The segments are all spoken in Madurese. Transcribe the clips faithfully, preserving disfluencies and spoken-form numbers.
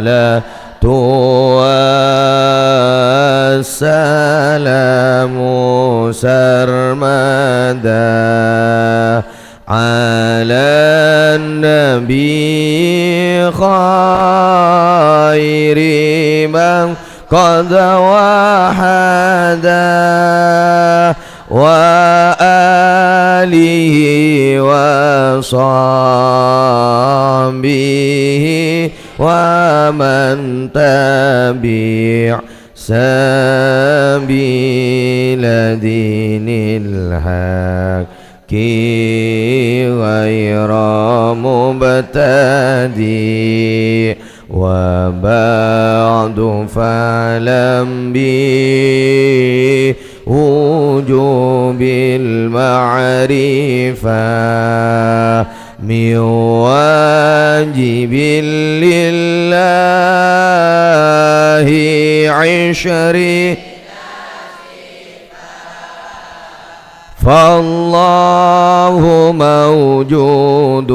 Salatu wassalamu sarmada ala nabi khairi man qad wahada, wa alihi wa sahbihi wa man tabi' sabila dinil haqqi ghaira mubtadi'. Wa ba'du, fa'lam bi wujubil ma'rifah min wajibin lillahi ishri. Fallahu mawjudun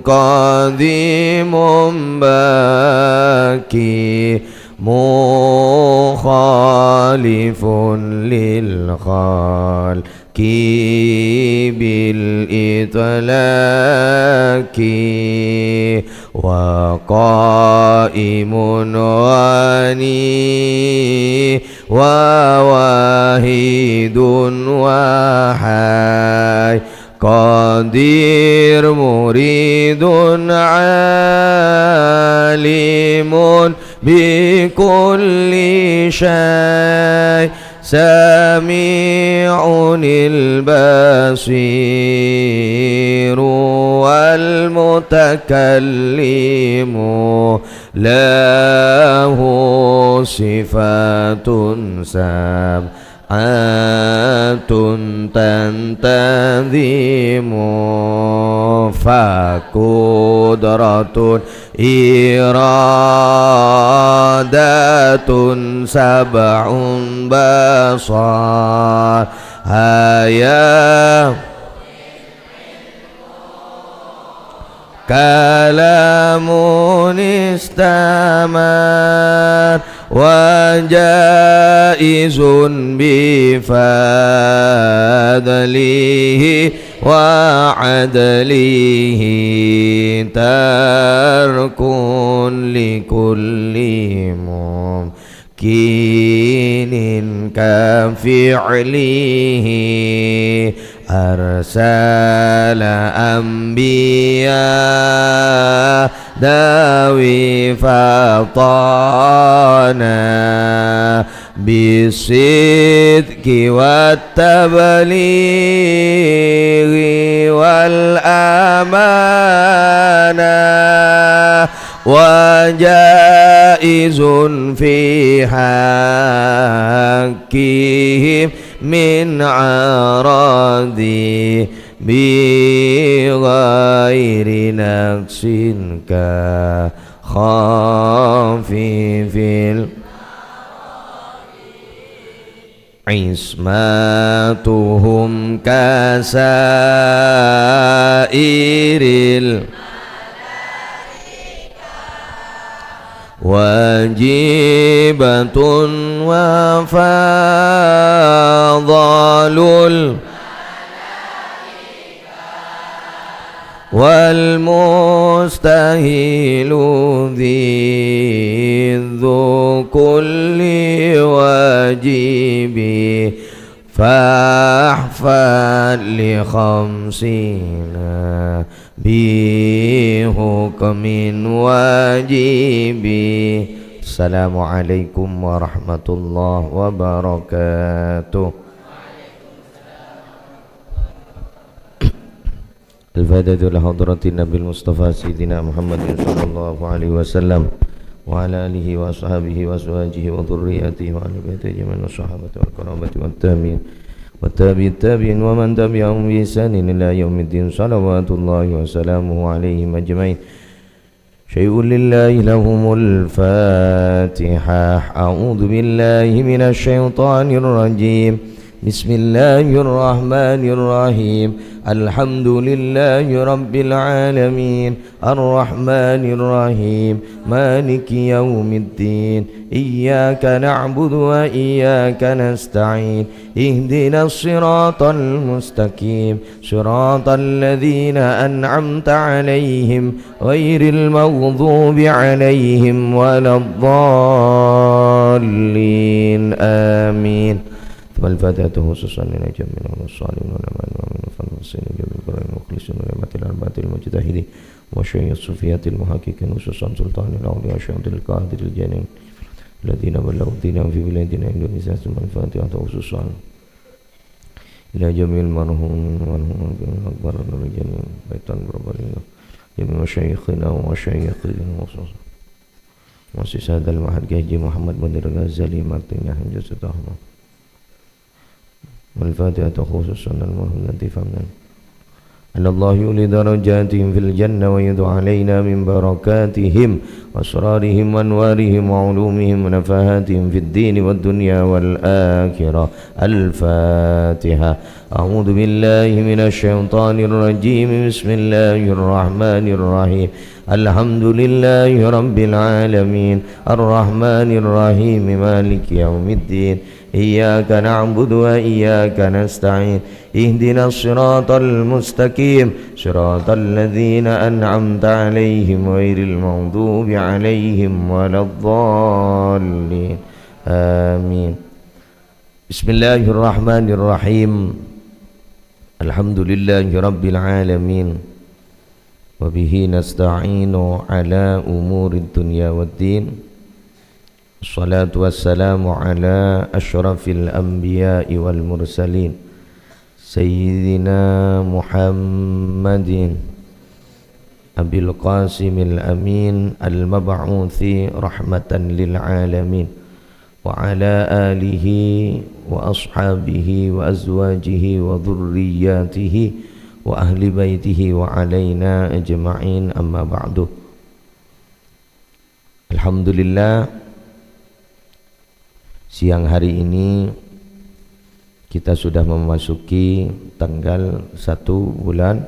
qadimun baqi mukhalifun lil khalqi bil itlaqi wa qaimun ghani wa wahidun wahai qadir muridun alimun bi kulli syai' sami'unil basiru wal mutakallimu lahu sifatun sab'atun tantazimu fa qudratun iradatun sab'un basar haya kalamun istamar wa jaizun bi fadlihi wa adlihi tarkun li kulli mumkinin ka fi'lihi arsala anbiya dawi fatana bisidqi wat tablighi wal amanah wa jaizun fi haqqihim min aradi bi ghairi naqsin ka khafifil ismatuhum kasairil wajibatun wa fadhalul wal mustahilu dziddu kulli wajibi fahfad li khamsina bi hukmin wajibi. Assalamualaikum warahmatullahi wabarakatuh. Al-Fatihah ila hadratin Nabil Mustafa Sayyidina Muhammadin sallallahu alaihi wasallam wa ala alihi wa ashabihi wa azwajihi wa dzurriyyatihi wa ahli baitihi ajma'in wa sahabati wal qarabati wat tabi'in wa tabi'it tabi'in wa man tabi'ahum bi ihsanin ila yaumiddin salawatullahi wa salamuhu alaihim ajma'in. Syai'un lillahi lahumul Fatihah. A'udzu billahi minasy syaithanir rajim. بسم الله الرحمن الرحيم. الحمد لله رب العالمين. الرحمن الرحيم. مالك يوم الدين. إياك نعبد وإياك نستعين. اهدنا الصراط المستقيم. صراط الذين أنعمت عليهم غير المغضوب عليهم ولا الضالين. آمين. ثم الفاتحة خصوصا إلى جميع الصالحين والعلماء والمؤمنين والمخلصين جميع البرارين المخلصين والأئمة الأربعة المجتهدين وشيخ الصوفية المحققين خصوصا سلطان الأولياء الشيخ عبد القادر الجيلاني الذين بلغوا الدين في بلادنا إندونيسيا. ثم الفاتحة خصوصا إلى جميع المرحومين والمرحومات الأكبر من جميع بيتان بربرية جميع مشايخنا ومشايخهم خصوصا مؤسس هذا المعهد كي حاجي محمد بدر غزالي مارتينيا حمزة سيد أحمد والفاتحة خصوصا المرحوم لطيف حمدان أن الله يعلي درجاتهم في الجنة ويعود علينا من بركاتهم وأسرارهم وأنوارهم وعلومهم ونفحاتهم في الدين والدنيا والآخرة. الفاتحة. أعوذ بالله من الشيطان الرجيم. بسم الله الرحمن الرحيم. الحمد لله رب العالمين. الرحمن الرحيم. مالك يوم الدين. إياك نعبد وإياك نستعين. اهدنا الصراط المستقيم. صراط الذين أنعمت عليهم غير المغضوب عليهم ولا الضالين. آمين. بسم الله الرحمن الرحيم. الحمد لله رب العالمين. وبه نستعين على أمور الدنيا والدين. الصلاة والسلام على أشرف الأنبياء والمرسلين سيدنا محمد أبي القاسم الأمين المبعوث رحمة للعالمين وعلى آله وأصحابه وأزواجه وذرياته وأهل بيته وعلينا أجمعين، أما بعد. Alhamdulillah, siang hari ini kita sudah memasuki tanggal satu bulan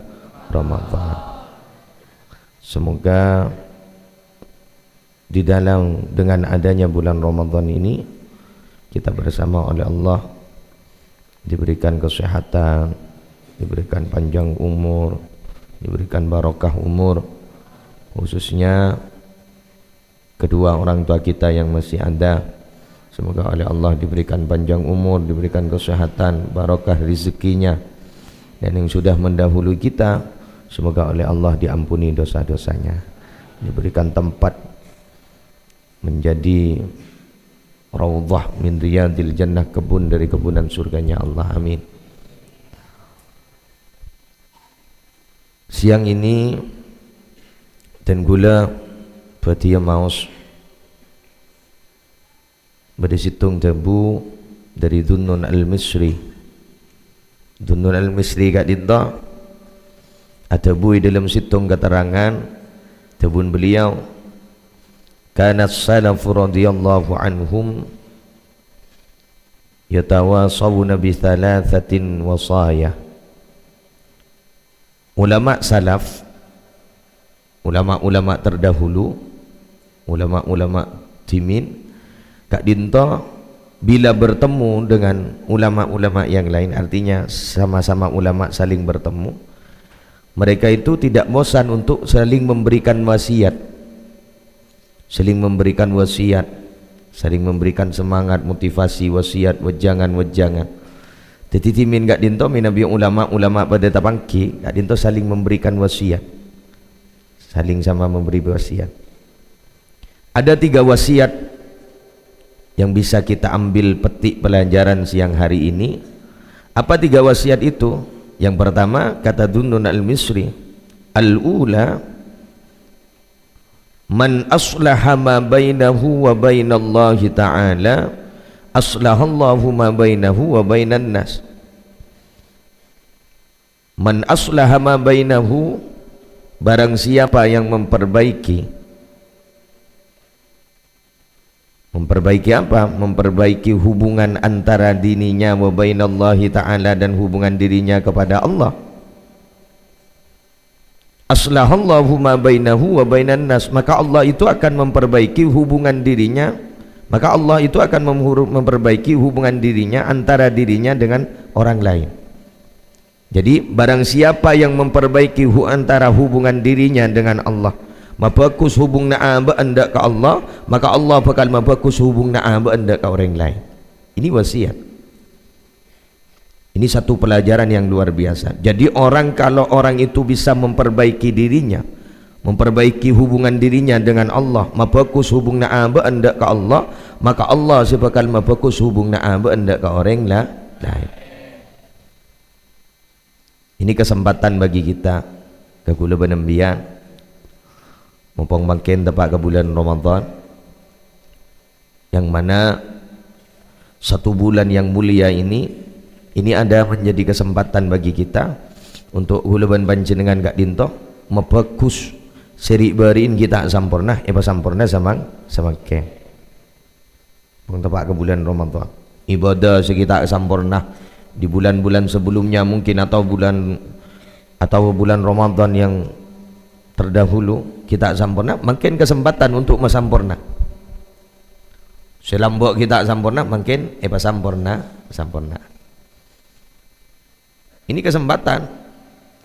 Ramadan. Semoga di dalam, dengan adanya bulan Ramadan ini, kita bersama oleh Allah diberikan kesehatan, diberikan panjang umur, diberikan barokah umur, khususnya kedua orang tua kita yang masih ada. Semoga oleh Allah diberikan panjang umur, diberikan kesehatan, barokah rezekinya. Dan yang sudah mendahului kita, semoga oleh Allah diampuni dosa-dosanya. Diberikan tempat menjadi raudhah min riyadil jannah, kebun dari kebunan surganya Allah. Amin. Siang ini, dan ghulâ bhâdhiyâ maos bâdâ sèttong dhâbu dâri Dhunnun Al-Misri. Dhunnun Al-Misri ka'dinto adhâbu è dâlem sèttong katerrangan, dhâbuna beliau, "Kana salafu radhiyallahu anhum yatawasawna bi thalathatin wasaya." Ulama salaf, ulama-ulama terdahulu, ulama-ulama dhimèn, ka'dinto bila bertemu dengan ulama-ulama yang lain, artinya sama-sama ulama saling bertemu, mereka itu tidak bosan untuk saling memberikan wasiat. Saling memberikan wasiat, saling memberikan semangat, motivasi, wasiat, wejangan-wejangan. Dhâddhi, dhimèn ka'dinto mènabi ulama-ulama padâ tapangghi, ka'dinto saling memberikan wasiat. Saling sama memberi wasiat. Ada tiga wasiat yang bisa kita ambil petik pelajaran siang hari ini. Apa tiga wasiat itu? Yang pertama, kata Dhunnun Al-Misri, "Al-ula, man aslaha ma bainahu wa bainallahi ta'ala, aslahallahu ma bainahu wa bainan nas." Man aslaha ma bainahu, barang siapa yang memperbaiki, Memperbaiki apa? Memperbaiki hubungan antara dirinya wa bainallahi ta'ala, dan hubungan dirinya kepada Allah. Aslahallahu ma bainahu wa bainan nas. Maka Allah itu akan memperbaiki hubungan dirinya. Maka Allah itu akan memhuru-, memperbaiki hubungan dirinya, antara dirinya dengan orang lain. Jadi, barang siapa yang memperbaiki hu-, antara hubungan dirinya dengan Allah, mabhâghus hubunganna abâ' endâ' ka Allah, maka Allah bakal mabhâghus hubunganna abâ' endâ' ka orèng laèn. Ini wasiat. Ini satu pelajaran yang luar biasa. Jadi, orang, kalau orang itu bisa memperbaiki dirinya, memperbaiki hubungan dirinya dengan Allah, mabhâghus hubunganna abâ' endâ' ka Allah, maka Allah sè bakal mabhâghus hubunganna abâ' endâ' ka orèng la-, laèn. Ini kesempatan bagi kita, ka kaulâ bân empèyan. Mumpung mangkèn teppa' ka bulân Ramadan, yang mana satu bulan yang mulia ini, ini ada menjadi kesempatan bagi kita untuk kaulâ bân panjhennengan ka'dinto mabhâghus sè ri'-bâri'in ghi' ta' samporna, èpasamporna samang-, samangkèn. Pon teppa' ka bulân Ramadan. Ibadah sè ghi' ta' samporna di bulan-bulan sebelumnya mungkin, atau bulan, atau bulan Ramadan yang terdahulu ghi' ta' samporna, mangkèn kesempatan untuk masamporna. Sè lambâ' ghi' ta' samporna, mangkèn èpasamporna, samporna. Ini kesempatan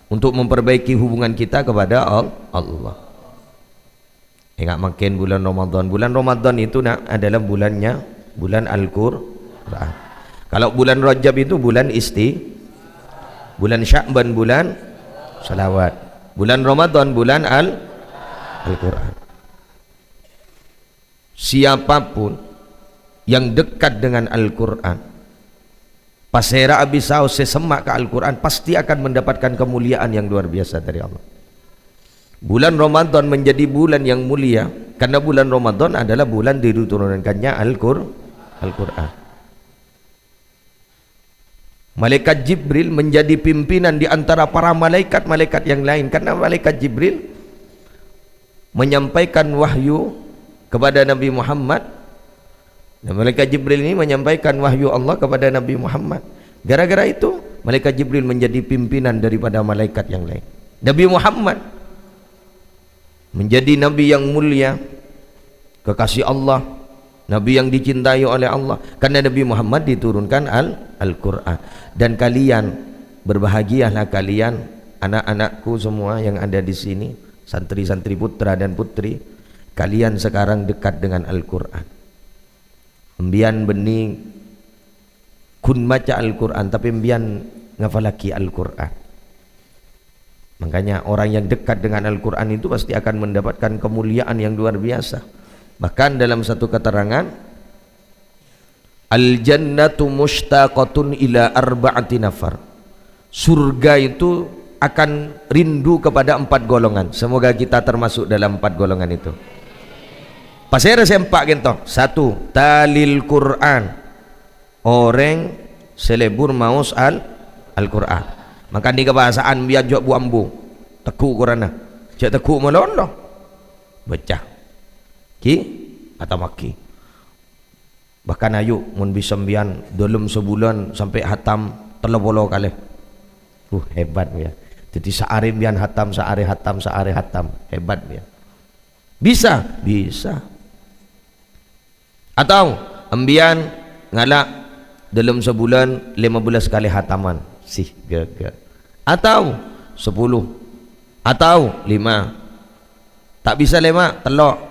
untuk memperbaiki hubungan kita kepada Al-, Allah. Enggak, mangkèn bulan Ramadan. Bulan Ramadan itu, nak, adalah bulannya, bulan Al-Qur'an. Kalau bulan Rajab itu bulan isti-, bulan Sya'ban bulan salawat. Bulan Ramadan bulan Al-, Al-Qur'an. Siapapun yang dekat dengan Al-Qur'an, pasèra'a bisaos sè semma' ka Al-Qur'an, pasti akan mendapatkan kemuliaan yang luar biasa dari Allah. Bulan Ramadan menjadi bulan yang mulia karena bulan Ramadan adalah bulan diturunkannya Al-Qur-, Al-Qur'an. Malaikat Jibril menjadi pimpinan di antara para malaikat-malaikat yang lain, karena malaikat Jibril menyampaikan wahyu kepada Nabi Muhammad. Dan malaikat Jibril ini menyampaikan wahyu Allah kepada Nabi Muhammad. Gara-gara itu, malaikat Jibril menjadi pimpinan daripada malaikat yang lain. Nabi Muhammad menjadi nabi yang mulia, kekasih Allah, nabi yang dicintai oleh Allah. Karena Nabi Muhammad diturunkan Al-, Al-Qur'an. Dan kalian, berbahagialah kalian, anak-anakku semua yang ada di sini, santri-santri putra dan putri, kalian sekarang dekat dengan Al-Qur'an. Embiyan bânnè ghun maca Al-Qur'an, tapè embiyan ngafallaghi Al-Qur'an. Makanya, orang yang dekat dengan Al-Qur'an itu pasti akan mendapatkan kemuliaan yang luar biasa. Bahkan dalam satu keterangan, "Al-jannatu mushtaqatun ila arba'ati nafar." Surga itu akan rindu kepada empat golongan. Semoga kita termasuk dalam empat golongan itu. Pasèra sè empa' ghânto? Satu, talil Qur'an. Orèng sè lebur maos Al-, Al-Qur'an. Maka nèka bhâsa'an bi'en jhâ' bu-ambu. Tegghu' Qur'anna. Jhâ' tegghu' malolo. Baca. Ghi? Khatamaghi. Bahkan, ayo, mon bisa embiyan dâlem sabulân sampè' khatam tello polo kalè. Uh, hebat, ya. Dhâddhi, saarè embiyan khatam, saarè khatam, saarè khatam. Hebat, ya. Bisa? Bisa. Atau embiyan ngala' dâlem sabulân lèma bellâs kalè khataman. Sih, ghâghâ. Atau sapolo. Atau lèma. Ta' bisa lèma, tello'.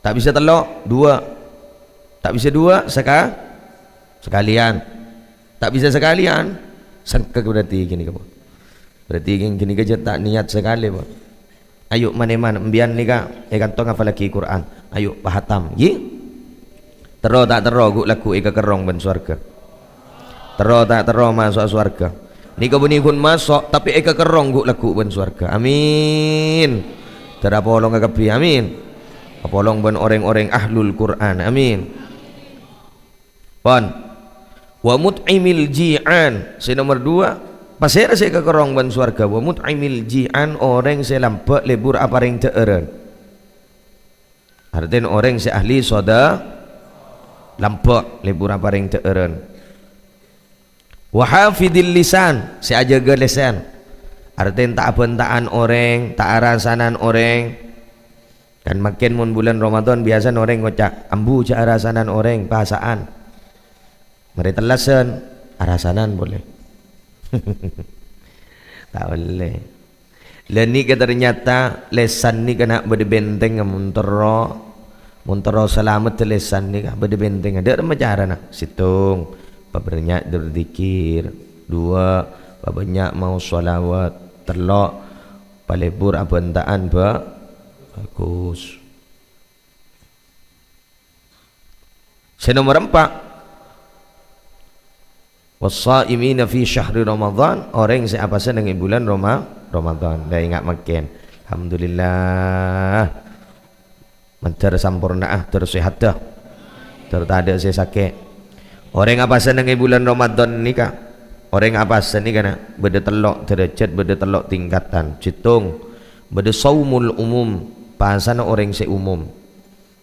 Ta' bisa tello', duwâ'. Ta' bisa duwâ', saka-, sakalèyan. Ta' bisa sakalèyan, sengkek berarti ghânèka, Bu. Berarti ghânèka jhâ' ta' niyat sakalè, Bu. Ayo, man-, man-, embiyan nèka, è, ka'dinto ngafallaghi Qur'an. Ayo, pahatam, ghi? Terro ta' terro, ghu', lagghu' èkakerrong bân sowarghâ. Terro ta' terro maso'a sowarghâ. Nèka bânnè ghun maso', tapè èkakerrong ghu', lagghu' bân sowarghâ. Amin. Dâri apolonga kabbhi. Amin. Apolong bân orèng-orèng ahlul Qur'an. Amin. Pon. Wa mut'imil ji'an. Sè nomer duwâ', pasèra sè èkakerrong bân sowarghâ? Wa mut'imil ji'an, orèng sè lambâ' lebur aparèng dhâ'ârân. Artèna orèng sè ahli soda-, Lambâ' lebur aparèng dhâ'ârân. Wa hafidhil lisan, sè ajâgâ lèsan. Artèna ta' abhântaan orèng, ta' arasanan orèng. Kan mangkèn mon bulân Ramadan biyasana orèng ngoca', "Ambu jhâ' arasanan orèng, pasa'an." Marè tellasan, arasanan polè. Ta' ollè. Lah nèka ternyata lèsan nèka na' bâdâ bhentèngnga mon terro, mon terro salamet lèsan nèka bâdâ bhentèngnga. Dâ' remma carana? Sèttong, pabânnya' berdzikir. Dua, pabânnya' maos shalawat. Tello', palebur abhântaan ba-, bagus. Sè nomer empa', "Washaimina fi syahri Ramadan," orèng sè apasa neng è bulân Roma-, Ramadan. Lah, enga' mangkèn. Alhamdulillah. Mandhâr samporna'a, dhâr sèhadhâ. Dhâr tadâ' sè sakè'. Orèng apasa neng è bulân Ramadan nèka, orèng apasa nèka na' bâdâ tello' dârâjhât, bâdâ tello' tingkatan. Sèttong, bâdâ shaumul umum, pasana orèng sè umum.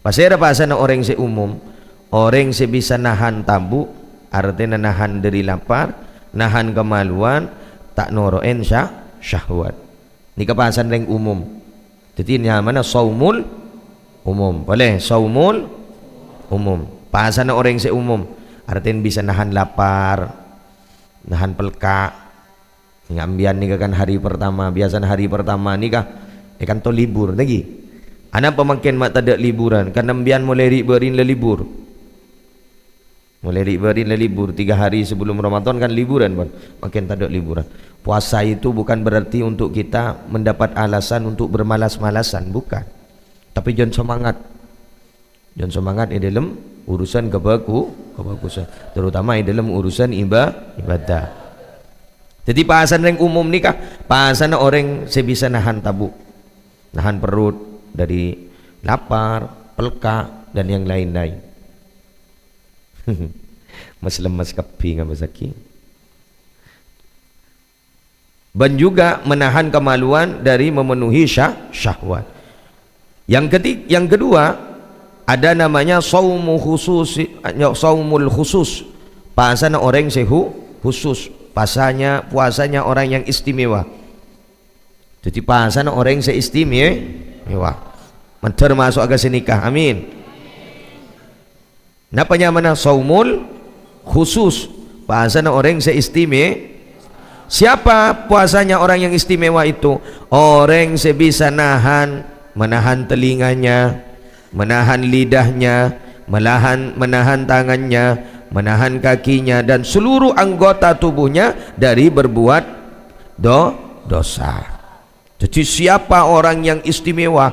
Pasèra pasana orèng sè umum? Orèng sè bisa nahan tabu', artèna nahan dâri lapar, nahan kamaluwan, ta' noro'è sya-, syahwat. Nèka pasana rèng umum. Dhâddhi nyamana shaumul umum. Polè, shaumul umum. Pasana orèng sè umum, artèna bisa nahan lapar, nahan pelka'. Enga' embiyan nèka kan hari pertama, biyasana hari pertama nèka, è kanto libur, ta' ghi? Anapa mangkèn ma' tadâ' liburan? Karna embiyan molaè ri'-bâri'na la libur. Molaè ri'-bâri'na la libur, tiga hari sebelum Ramadan kan liburan, pon. Mangkèn tadâ' liburan. Puasa itu bukan berarti untuk kita mendapat alasan untuk bermalas-malasan, bukan. Tapè jân semangat. Jân semangat è dâlem urusan kabhâghu-, kabhâghusân, terutama è dâlem urusan iba-, ibadah. Dhâddhi, pasana rèng umum nèka, pasana orèng sè bisa nahan tabu', nahan perut dâri lapar, pelka', dan yang lain-lain. Mes-lemmes kabbhi ngabâssaghi. Dan juga menahan kemaluan dari memenuhi syah-, syahwat. Yang keti-, yang kedua, ada namanya shaumu khususi-, shaumul khusus. Pasana orèng sè hu-, khusus. Pasanya, puasanya orang yang istimewa. Jadi, pasana orèng sè istimewa. Mandhâr maso' ka sè nèka. Amin. Napa nyamana? Shaumul khusus. Pasana orèng sè istime-, siapa puasanya orang yang istimewa itu? Orèng sè bisa nahan, menahan telinganya, menahan lidahnya, melahan-, menahan tangannya, menahan kakinya, dan seluruh anggota tubuhnya dari berbuat do-, dosa. Jadi, siapa orang yang istimewa,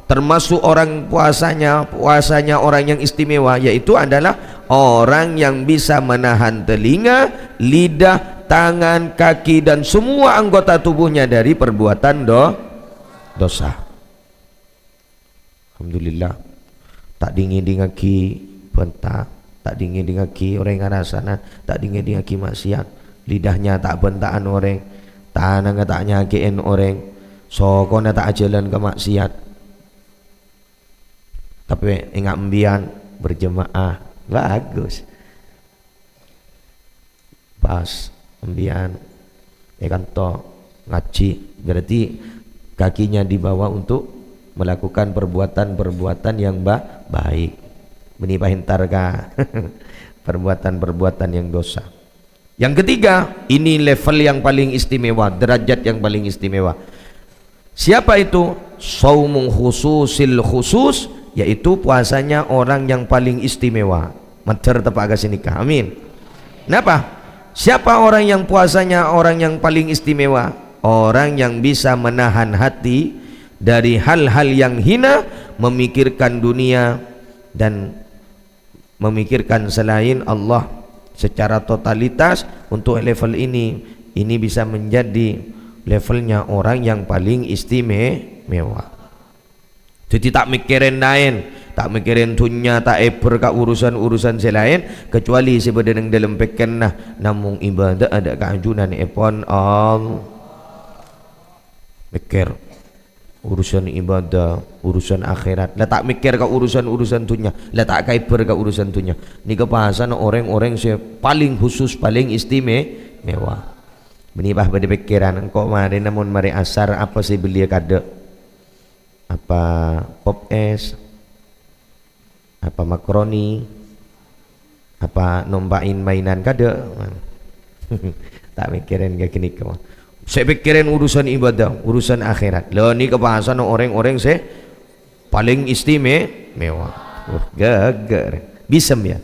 termasuk orang puasanya, puasanya orang yang istimewa, yaitu adalah orang yang bisa menahan telinga, lidah, tangan, kaki, dan semua anggota tubuhnya dari perbuatan do-, dosa. Alhamdulillah. Ta' dingngèdingngaghi bânta, ta' dingngèdingngaghi orèng arasanan, ta' dingngèdingngaghi maksiat. Lidahnya ta' bânta'an orèng, tanangnga ta' nyakè'è orèng, sokona ta' ajhâlân ka maksiat. Tapè enga' embiyan berjemaah, bagus. Pas embiyan è kanto ngajhi, berarti kakinya dibawa untuk melakukan perbuatan-perbuatan yang ba-, baik. Mènè paèntar ka perbuatan-perbuatan yang dosa. Yang ketiga, ini level yang paling istimewa, derajat yang paling istimewa. Siapa itu? Shaumu khususil khusus, yaitu puasanya orang yang paling istimewa. Mandhâr teppa' ka sè nèka. Amin. Napa? Siapa orang yang puasanya orang yang paling istimewa? Orang yang bisa menahan hati dari hal-hal yang hina, memikirkan dunia, dan memikirkan selain Allah secara totalitas untuk level ini, ini bisa menjadi levelnya orang yang paling istimewa. Jadi, ta' mèkkèrè laèn, ta' mèkkèrè dhunnya, ta' èbhâr ka urusan-urusan sè laèn, kecuali sè bâdâ neng dâlem pèkkèranna namong ibadah adâ' kaajunan èpon Allah. Mèkkèr. Urusan ibadah, urusan akhirat. La ta' mèkkèr ka urusan-urusan dhunnya. La ta' kaèbâr ka urusan dhunnya. Nèka bhâsana orèng-orèng sè palèng khusus, palèng istimewa. Mènè pas bâdâ pèkkèran, engko' marèna mon marè asar, apa sè belliyâ kaadâ'? Apa pop es? Apa makaroni? Apa nompa'in mainan kaadâ'? Ta' mèkkèrèn ka ghânèka. Sè pèkkèrèn urusan ibadah, urusan akhirat. Lha, nèka bhâsana orèng-orèng sè palèng istimewa. Wah, ghâghâ'. Bhisem, yâ?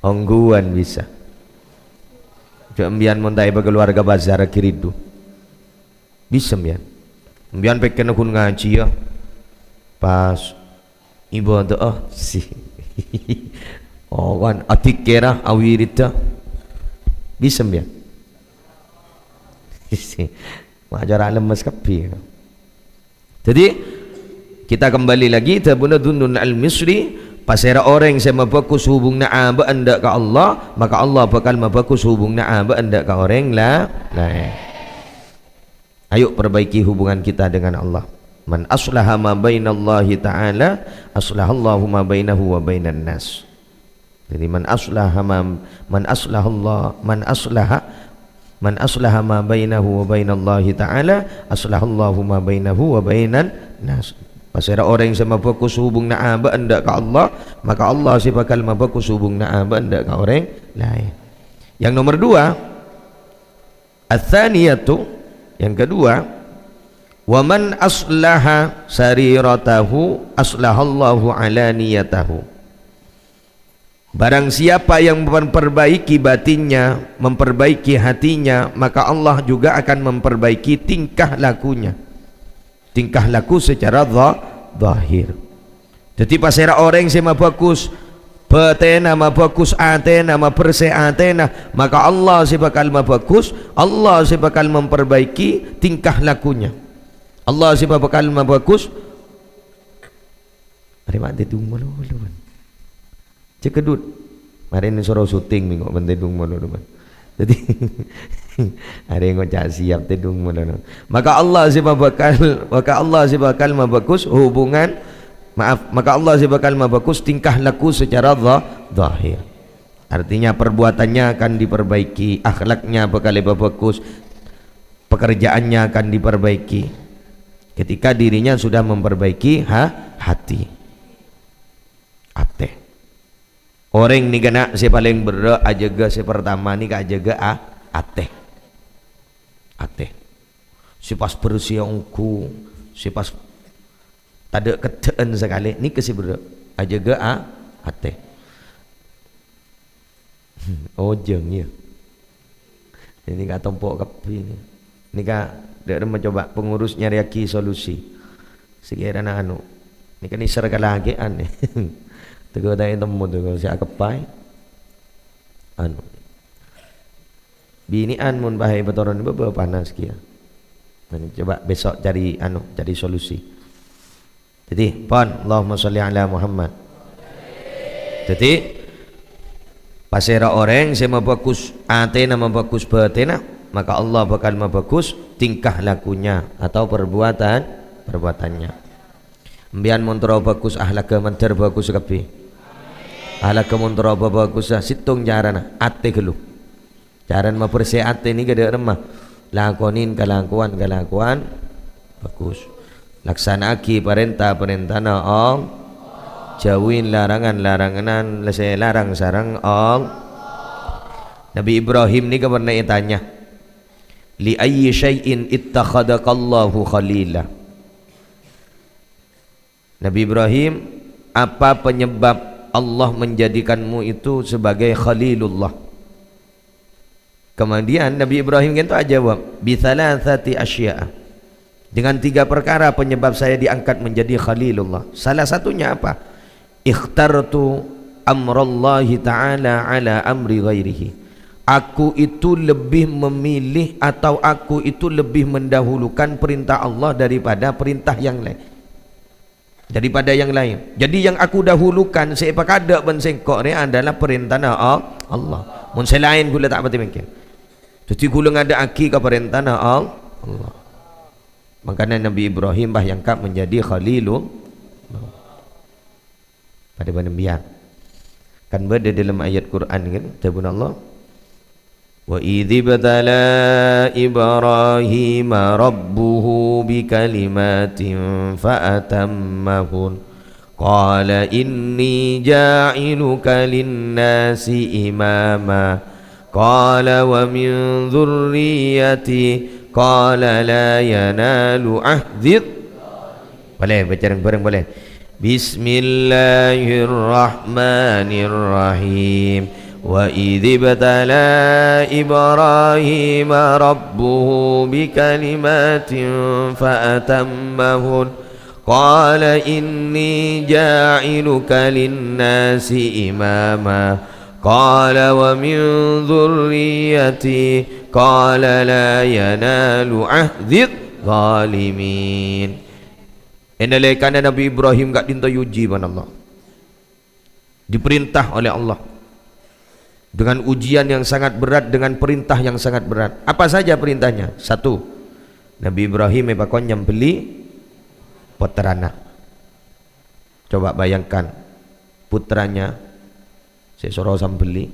Ongghuwân bisa. Jhâ' embiyan mon ta' èpakaluwargâ bâjârâ ghâridhu. Bhisem, yâ. Embiyan pèkkèrna ghun ngajhiyâ. Pas ibadâ'â, si. Oh, kan, adzikkèra, awiridâ. Bhisem, yâ. Si. Maca ra lemmes kabbhi. Jadi, kita kembali lagi, dhâbuna Dzunnun Al-Misri, pasèra orèng sè mabhâghus hubunganna abâ'na dâ' ka Allah, maka Allah bhâkal mabhâghus hubunganna abâ'na dâ' ka orèng la-, laèn. Ayo perbaiki hubungan kita dengan Allah. "Man aslaha ma bainallahi ta'ala, aslahallahu ma bainahu wa bainan nas." Jadi, "Man aslaha ma, man aslahallah, man aslaha, man aslaha ma bainahu wa bainallahi ta'ala, aslahallahu ma bainahu wa bainan nas." Pasèra orèng sè mabhâghus hubunganna abâ'na dâ' ka Allah, maka Allah sè bhâkal mabhâghus hubunganna abâ'na dâ' ka orèng laèn. Yang nomor dua, Ats-tsaniyatu, yang kedua, "Wa man aslaha sariratahu, aslahallahu alaniyatahu." Barang siapa yang memperbaiki batinnya, memperbaiki hatinya, maka Allah juga akan memperbaiki tingkah lakunya. Tingkah laku secara za-, zahir. Dhâddhi, pasèra orèng sè mabhâghus bâtènna, mabhâghus atèna, mabersè atèna, maka Allah sè bhâkal mabhâghus, Allah sè bhâkal memperbaiki tingkah lakunya. Allah sè bhâkal mabhâghus. Arè ma' tèdung malolo, Bân. Cekkedut. Marèna soro syuting mèngko' bân tèdung malolo, Bân. Dhâddhi, arè ngoca' siap tèdung malolo. Maka Allah sè mabhâkal, maka Allah sè bhâkal mabhâghus hubungan, maaf, maka Allah sè bhâkal mabhâghus tingkah laku secara za-, zahir. Artinya, perbuatannya akan diperbaiki, akhlaknya bhâkal èpabhâghus, pekerjaannya akan diperbaiki. Ketika dirinya sudah memperbaiki ha-, hati. Atè. Orèng nèka, na', sè palèng berrâ' ajâgâ sè partama nèka ajâgâ a-, atè. Atè. Sè pas bersè ongghu, sè pas tadâ' keddhâ'ân sakalè, nèka sè berrâ'. Ajâgâ a-, atè. Ojâng, iyâ. Ini ka tompo' kabbhi ini. Ini ka, dâ' remma coba pengurus nyarèyaghi solusi. Sakèrana anu, ini kan nèser kalakè'an. Teggu ta' ètemmo teggu sè akeppaè. Anu. Binè'an mon bahaya patoron bâbâ panas kèya. Nah, coba besok cari anu, cari solusi. Dhâddhi, pon, Allahumma sholli ala Muhammad. Dhâddhi, pasèra orèng sè mabhâghus atèna, mabhâghus bâtènna, maka Allah bhâkal mabhâghus tingkah lakunya atau perbuatan, perbuatannya. Embiyan mon terro bhâghus, akhlakka mandhâr bhâghus kabbhi. Akhlakka mon terro bhâghus, sèttong carana, atè ghâllu. Carana mabersè atè nèka dâ' remma. Lakonè kalakowan-kalakowan bhâghus. Laksana'aghi parènta-parèntana Allah. Jhâuwi larangan-larangan sè larang sareng Allah. Nabi Ibrahim nèka pernah ètanya, "Li ayyi syai'in ittakhadhakallahu khalila?" Nabi Ibrahim, apa penyebab Allah menjadikanmu itu sebagai Khalilullah? Kemudian Nabi Ibrahim kan itu ajawab, "Bi thalathati asya'a." Dengan tiga perkara penyebab saya diangkat menjadi Khalilullah. Salah satunya apa? "Ikhtartu amrallahi ta'ala ala amri ghairihi." Aku itu lebih memilih atau aku itu lebih mendahulukan perintah Allah daripada perintah yang lain. Daripada yang lain. Jadi, yang aku dahulukan, sè èpakadâ' bân sèngko' rè adalah parèntana Al-, Allah. Mon sè laèn ghulâ ta' patè mèkkèr. Dhâddhi, ghulâ ngadâ'aghi ka parèntana Al-, Allah. Mangkana Nabi Ibrahim pas èangka' menjadi Khalilullah. Padâ bân sampèyan. Kan bâdâ dâlem ayat Qur'an, kan? Dhâbuna Allah, "Wa idzibtala Ibrahima rabbuhu bikalimatin faatammahun. Qala inni ja'iluka linnasi imama." Qala wa min dzurriyyati. Qala la yanalu ahdid. Boleh, baca bareng-bareng boleh. Bismillahirrahmanirrahim. Wa idzibtala Ibrahima rabbuhu bikalimatin faatammahun. Qala inni ja'iluka linnasi imama. Qala wa min dzurriyyati. Qala la yanalu ahdid dzalimin. È nalèkana Nabi Ibrahim ka'dinto èuji bân Allah. Diperintah oleh Allah dengan ujian yang sangat berat, dengan perintah yang sangat berat. Apa saja perintahnya? Satu, Nabi Ibrahim èpakon nyambelli pottrana. Coba bayangkan, putranya sè soro sambelli.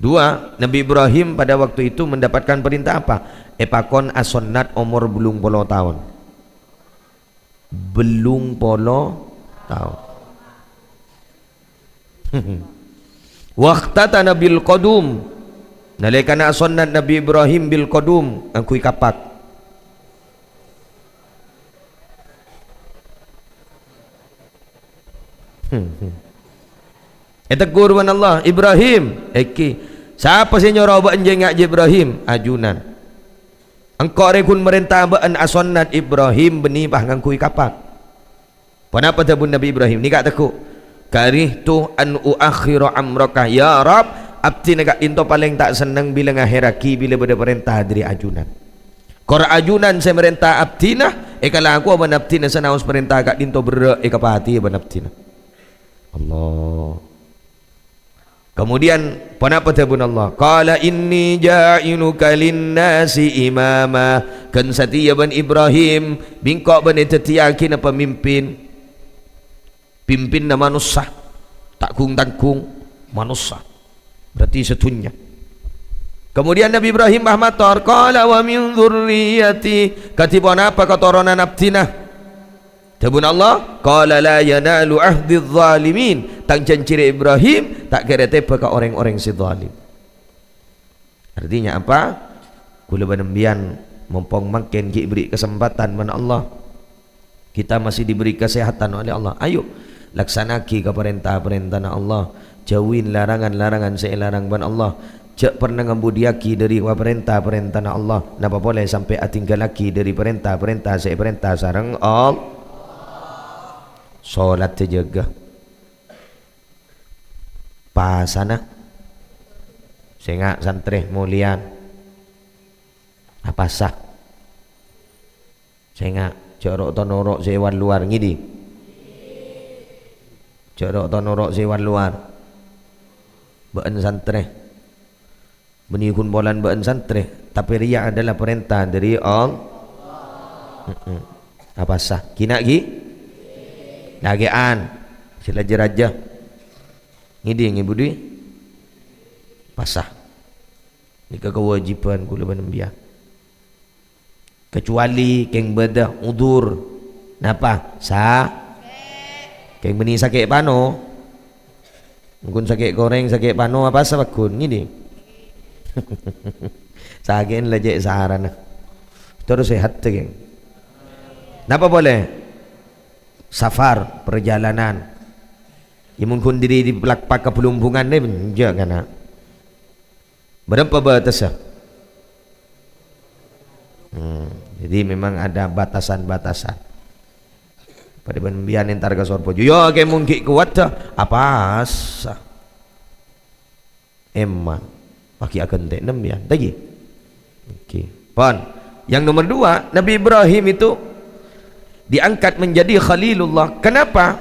Dua, Nabi Ibrahim pada waktu itu mendapatkan perintah apa? Èpakon asonnat omor bâllung polo taon. Bâllung polo taon. Waqtatana bil qadum. Nalèkana asonnat Nabi Ibrahim bil qadum, ngangghuy kapak. Ètegur bân Allah, "Ibrahim, èkè, sapa sè nyoro bâ'na jhâ' ngajhi Ibrahim?" "Ajunan." "Engko' rè ghun marènta bâ'na asonnat Ibrahim bânnè pas ngangghuy kapak." Ponapa dhâbuna Nabi Ibrahim? Nèka tegghu', "Karihtu an uakhkhira amraka, ya Rabb, abdhina ka'dinto palèng ta' senneng bilâ ngahèrraghi bilâ bâdâ parènta dâri ajunan. Kor ajunan sè marènta abdhina, èkalakowa bân abdhina sanaos parènta ka'dinto berrâ' èkapatèya bân abdhina." Allah. Kemudian, ponapa dhâbuna Allah? "Qala inni ja'iluka linnasi imama." Ghân satèya bân Ibrahim, bi' engko' bâ'na èdhâddhiyâghinah pamimpin. Pimpinna manossa, ta' gung-tanggung manossa. Berarti sadhunnya. Kemudian Nabi Ibrahim pas mator, "Qala wa min dzurriyyati." Kadhi ponapa katoronan abdhina? Dhâbuna Allah, "Qala la yanalu ahdidz dzalimin." Tang janji rè Ibrahim ta' kèra tèbâ ka orèng-orèng sè zalim. Artinya apa? Kaulâ bân sampèyan mompong mangkèn ghi' èberri' kasempadhân bân Allah. Kita masih diberi kesehatan oleh Allah. Ayo, laksana'aghi ka parènta-parèntana Allah. Jauhin larangan-larangan sè èlarang bân Allah. Jhâ' pernah ngambudiyâghi dâri wa-, parènta-parèntana Allah, napa polè sampè' atinggalaghi dâri parènta-parènta sè èparènta sareng Allah. Salat èjâgâ. Pasana. Sènga' santrè molèyan. Apasa? Sènga', jhâ' ro'-tonoro' sè èwan lowar, ngèdhing? Jhâ' ro'-tonoro' sè èwan lowar. Bâ'na santrè. Bânnè ghun polana bâ'na santrè, tapè rèya adalah parènta dâri Allah. Heeh. Apasa? Ghi' na', ghi? Lagè'an. Sè la jâ-rajâ. Ngèdhing, Ibu Dwi? Apasa? Nèka kawâjibhân kaulâ bân sampèyan. Kecuali kèng bâdâ udzur. Napa? Sa-, kèng bânnè sakè' pano. Mon ghun sakè' korèng, sakè' pano, apasa pagghun? Ngèdhing. Sakè'na la cè' sarana. Terros sehat, kèng. Napa polè? Safar, perjalanan. Ya, mon ghun dâri di Palakpak ka Blumbungan, nè, enjâ', kana'. Bârâmpa bâtessa? Hmm, jadi memang ada batasan-batasan. Padâ bân sampèyan entar ka Sorbhâjâ. Ya, kè mon ghi' kowat, dah. Apasa? Emang. Paghi' aghântè'na sampèyan. Taghi? Oke. Pon. Yang nomor dua, Nabi Ibrahim itu diangkat menjadi Khalilullah. Kenapa?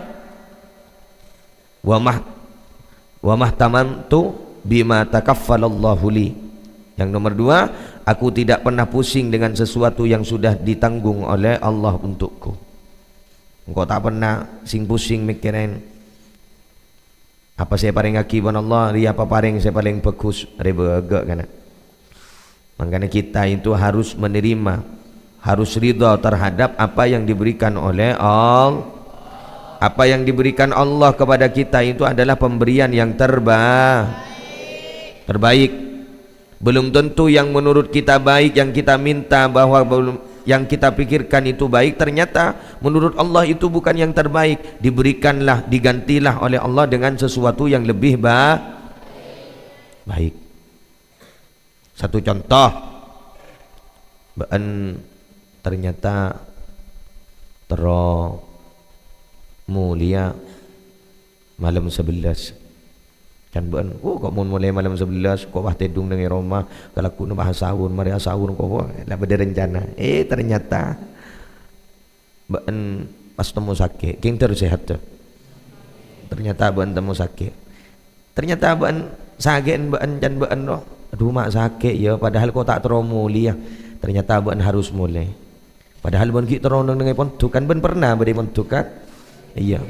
Wa mah-, wa mahtamantu bima takaffalallahu li. Yang nomor dua, aku tidak pernah pusing dengan sesuatu yang sudah ditanggung oleh Allah untukku. Engko' ta' pernah sing-pusing mikkèrè apa sè èparèngaghi bân Allah, rèya paparèng sè palèng bhâghus, rè bâgâ kana. Makanya kita itu harus menerima, harus ridha terhadap apa yang diberikan oleh Allah. Apa yang diberikan Allah kepada kita itu adalah pemberian yang terba-, terbaik. Belum tentu yang menurut kita baik, yang kita minta bahwa belum, yang kita pikirkan itu baik, ternyata menurut Allah itu bukan yang terbaik. Diberikanlah, digantilah oleh Allah dengan sesuatu yang lebih ba-, baik. Satu contoh, bâ'ân ternyata terro molèya malem sabellâs. Can bâ'ân, "Oh, kok mon molè malem sabellâs, kok pas tèdung neng è roma, kalagguna pas asaor, marè asaor kok, wah, la bâdâ rencana." Eh, ternyata bâ'ân pas temmo sakè', kèng terro sehat, tuh. Ternyata bâ'ân temmo sakè'. Ternyata bâ'ân sakè'en bâ'ân, can bâ'ân, roh. "Aduh, ma' sakè', ya, padahal kok ta' terro molèya." Ternyata bâ'ân harus molè. Padahal bâ'ân ghi' terro neng-, neng è pondhuk, kan bâ'ân pernah bâdâ è pondhuk, kan? Iyâ.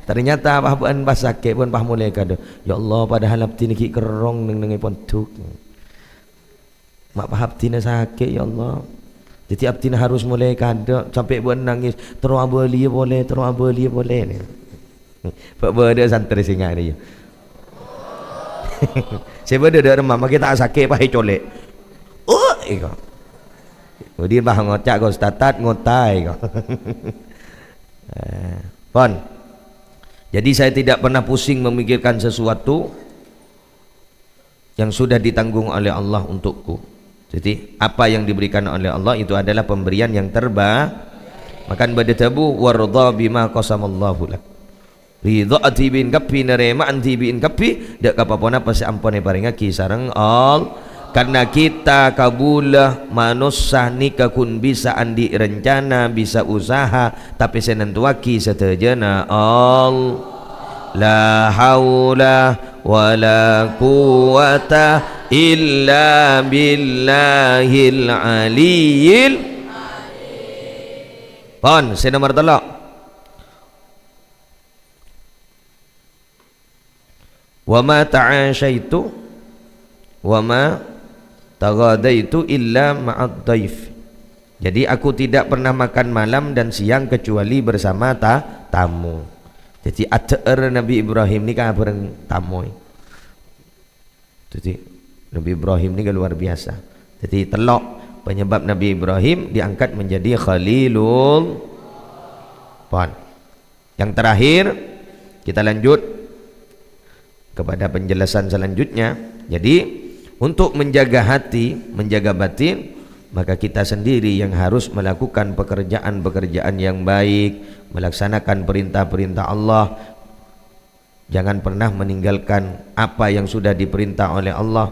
Ternyata pas bâ'ân pas sakè', bâ'ân pas molè kadâ'. "Ya Allah, padahal abdhina ghi' kerrong neng-, neng è pondhuk. Ma' pas abdhina sakè', ya Allah. Dhâddhi abdhina harus molè kadâ', sampè' bâ'ân nangès, 'Terro abâliyâ polè, terro abâliyâ polè.'" Bâ-, bâdâ santrè sè ngarè, ya. Sè bâdâ dâ' remma, makè ta' sakè' pas ècolè'. Oh, iko. Kemudian pas ngoca' kok, "Ustaz, Tat, ngotai kok." Eh, pon. Jadi saya tidak pernah pusing memikirkan sesuatu yang sudah ditanggung oleh Allah untukku. Jadi, apa yang diberikan oleh Allah itu adalah pemberian yang terba-, makan bâdâ dhâbu, "Warda bima qasamallahu lak." Ridha dhibi'in kabbhi, narèma dhibi'in kabbhi, dâ' ka pa-ponapa sè ampon èparèngaghi sareng All-, karena kita kabulâ manossa nèka ghun bisa andi' rencana, bisa usaha, tapè sè nantowaghi sadhâjâna All-, la haula wala quwwata illa billahil aliyyil. Pon, sè nomer tello'. "Wa ma ta'asyaitu, wa ma taghadaitu illa ma'ad dhaif." Jadi, aku tidak pernah makan malam dan siang kecuali bersama ta-, tamu. Jadi, adhâ'âr Nabi Ibrahim nèka bhâreng tamoy. Jadi, Nabi Ibrahim nèka luar biasa. Jadi, tello' penyebab Nabi Ibrahim diangkat menjadi Khalilul. Pon. Yang terakhir, kita lanjut kepada penjelasan selanjutnya. Jadi, untuk menjaga hati, menjaga batin, maka kita sendiri yang harus melakukan pekerjaan-pekerjaan yang baik, melaksanakan perintah-perintah Allah. Jangan pernah meninggalkan apa yang sudah diperintah oleh Allah.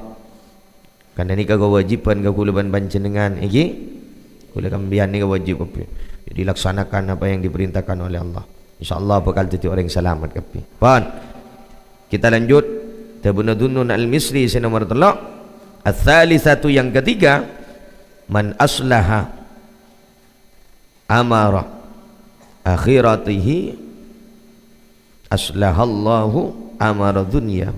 Karena ini kewajiban ka kaulâ bân panjhennengngan, ènggi? Kaulâ sampèyan ini wajib kabbhi. Jadi, laksanakan apa yang diperintahkan oleh Allah. Insyaallah bakal jadi orang selamat kabbhi. Pon. Kita lanjut. Dhâbuna Dhunnun Al-Misri sè nomor tello'. Ats-tsalitsatu, yang ketiga, "Man aslaha amara akhiratihi, aslahallahu amara dunya."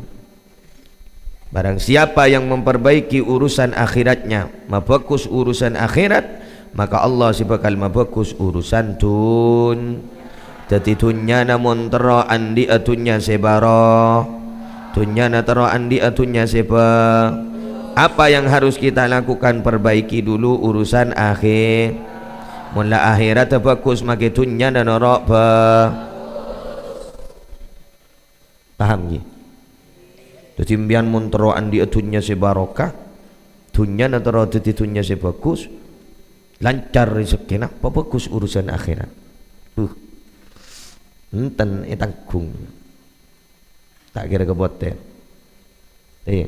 Barang siapa yang memperbaiki urusan akhiratnya, mabhâghus urusan akhirat, maka Allah sè bakal mabhâghus urusan dun-, Dhâddhi, dhunnyana mon terro andi'â dhunnya sè bâro-, dhunnyana terro andi'â dhunnya sè bâ-, apa yang harus kita lakukan? Perbaiki dulu urusan akhir. Mon la akhiratta bhâghus, makè dhunnyana noro' bâ-, paham, ghi? Dhâddhi, sampèyan mon terro andi'â dhunnya sè barokah, dhunnyana terro dhâddhi dhunnya sè bhâghus, lancar rejekkèna, pabhâghus urusan akhirat. Uh. Enten ètangghung. Ta' kèra kabhâtèr. Iyâ.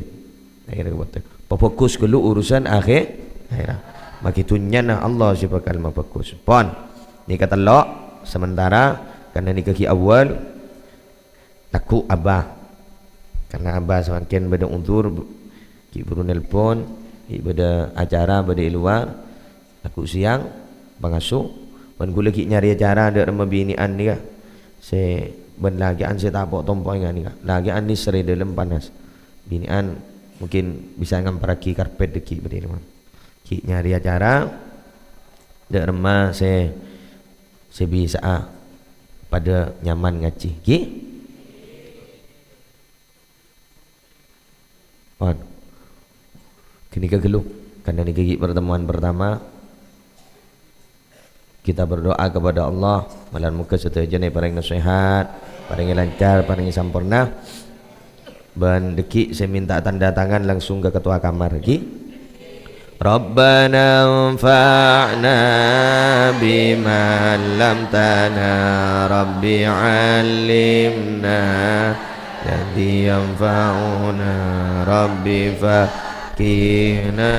Ta' kèra kabhâtèr. Pabhâghus ghâllu urusan akhè-, akhirat. Makè dhunnyana Allah sè bhâkal mabhâghus. Pon. Nèka tello', sementara, karena nèka ghi' awwal, lagghu' abâ. Karna Abah samangkèn bâdâ udzur, bu-, ghi' buru nelpon, ghi' bâdâ acara, bâdâ è lowar, lagghu' sèyang, pangaso, bân ghulâ ghi' nyarè acara dâ' remma binè'an nèka, sè bân lakè'an sè tapo' tompo' ènga' nèka, lakè'an nèser è dâlem panas. Binè'an mungkin bisa ngamparraghi karpet dâgghi' bâdâ è lowar. Ghi' nyarè acara dâ' remma sè, sè bisa'a padâ nyaman ngajhi, ghi? Pon. Ghânèka ghâllu, karna nèka ghi' pertemuan pertama. Kita berdoa kepada Allah, malar moghâ sadhâjâna èparèngana sehat, parèngè lancar, parèngè samporna. Bân dâgghi' sè minta tanda tangan langsung ka ketua kamar, ghi. Rabbana anfa'na bima 'allamtana, Rabbi 'allimna alladzi yanfa'una, Rabbi faqqihna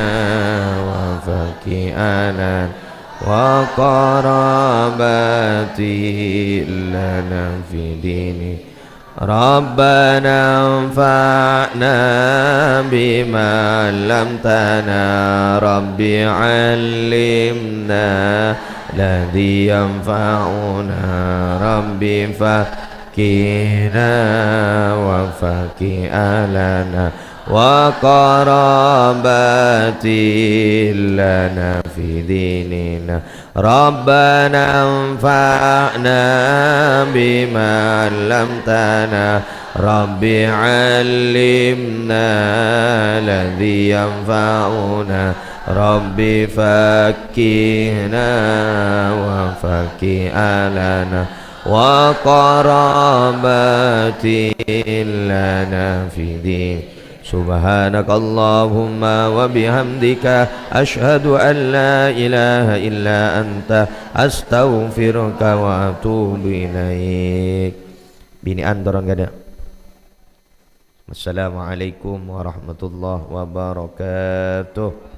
wa faqqih ahlana wa qarabati lana fi dini. Rabbana anfa'na bima 'allamtana, Rabbi 'allimna alladzi yanfa'una, Rabbi faqqihna wa faqqih ahlana wa qarabati lana fi dinina. Rabbana anfa'na bima 'allamtana, Rabbi 'allimna alladzi yanfa'una, Rabbi faqqihna wa faqqih ahlana wa qarabati lana fi din. Subhanakallahumma wa bihamdika, asyhadu an la ilaha illa anta, astaghfiruka wa atubu ilaik. Binè'an toron kadâ'. Wassalamualaikum warahmatullahi wabarakatuh.